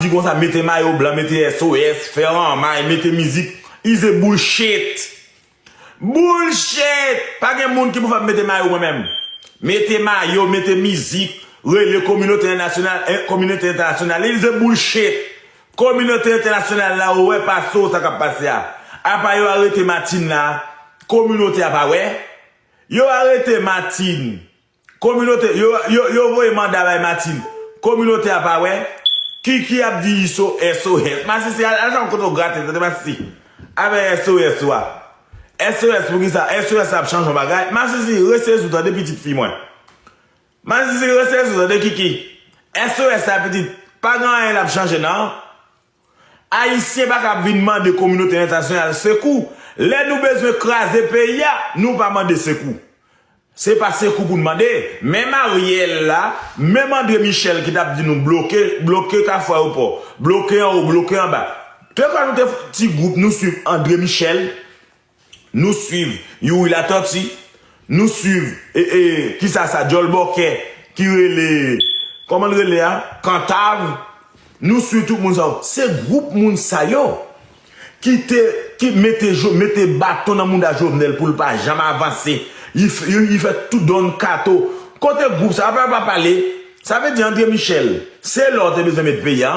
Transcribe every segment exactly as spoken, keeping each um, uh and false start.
di konsa, mete mayo blan, mete S O S, fè anmay, mete mizik. Is a bullshit. Bullshit! Pa gen moun ki pou fè m mete mayo mwen menm. Mete mayo, mete mizik, rele kominote entènasyonal, eh, kominote entènasyonal. Is a bullshit. Kominote entènasyonal la, ou wè pase w sa k ap pase a. Apa yo arete Martine la, kominote a pa wè? Yo arete Martine. Kominote, yo, yo, yo voye manda bay Martine. Kominote a pa wè. Kiki ap di iso S O S. Masisi, al, al jan kote w grate, tande Masisi. Avè S O S ou a. S O S pou kisa? S O S ap chanje yon bagay. Masisi, resezi w tande pitit fi mwen. Masisi, resezi w tande Kiki. S O S la pitit, pa gen anyen l ap chanje nan. Ayisyen pa ka vin mande kominote entènasyonal sekou. Lè nou bezwen kraze peyi a, nou pa mande sekou. Se pa sekou pou n mande. Menm Ariel la, menm André Michel ki t ap di nou bloke, bloke Kafou Ayewopò, bloke anwo, bloke anba. Te kwè nou te ti gwoup, nou swiv André Michel, nou swiv Youri Latortue, nou swiv, e, e, kisa sa, Djòl Bòkè, ki rele, kòman l rele a? Kantav. Nou swiv tout moun sa yo. Se gwoup moun sa yo ki te, ki mete, Jo- mete baton nan mouda Jovenel pou l pa janm avanse. Li f- li, li fè tout don kato. Kote gwoup sa? Apa yo pa pale? Sa vle di André Michel, se lè w te bezwen met peyi a,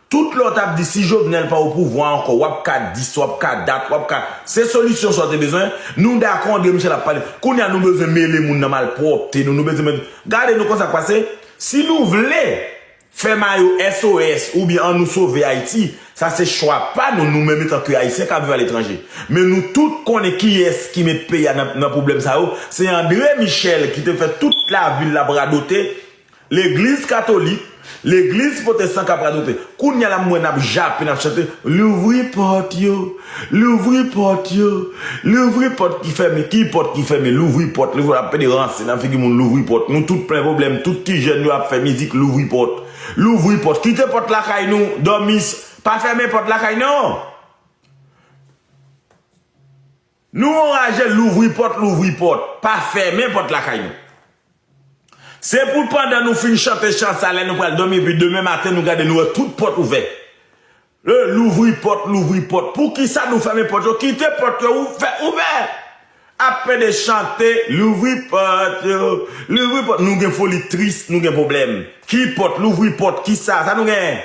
tout lè w t ap di si Jovenel pa o pouvwa ankò, w ap ka dis, w ap ka dat, w ap ka, se solisyon sa w te bezwen. Nou dakò André Michel ap pale. Kounye a nou bezwen mele moun nan malpwòpte nou, nou bezwen met, gade nou konsa k pase. Si nou vle fè mayo S O S oubyen An nou sove Ayiti, sa se chwa pa nou, nou menm etan ke Ayisyen k ap viv aletranje. Men nou tout konnen kiyès ki met peyi a nan, nan pwoblèm sa yo. Se André Michel ki te fè tout lavil l ap radote, legliz katolik, legliz pwotestan k ap radote. Kounye a la m wè n ap jape, n ap chante, louvri pòt yo, louvri pòt yo, louvri pòt ki fèmen, ki pòt ki fèmen, louvri pòt, louvri pòt, ap pede ranse nan figi moun, louvri pòt. Nou tout plen pwoblèm, tout ti jèn yo ap fè mizik, louvri pòt. Louvri pòt. Kite pòt lakay nou, dòmi, pa fèmen pòt lakay non. Nou anraje, louvri pòt, louvri pòt. Pa fèmen pòt lakay nou. Se pou pandan nou fin chante chan sa, lè nou pral dòmi, epi demen maten nou gade nou wè tout pòt ouvè. Le, louvri pòt, louvri pòt. Poukisa nou fèmen pòt yo? Kite pòt yo ouvè, ouvè. Ap pede chante, louvri pòt yo, louvri pòt. Nou gen foli tris, nou gen pwoblèm. Ki pòt, louvri pòt, kisa? Sa nou gen?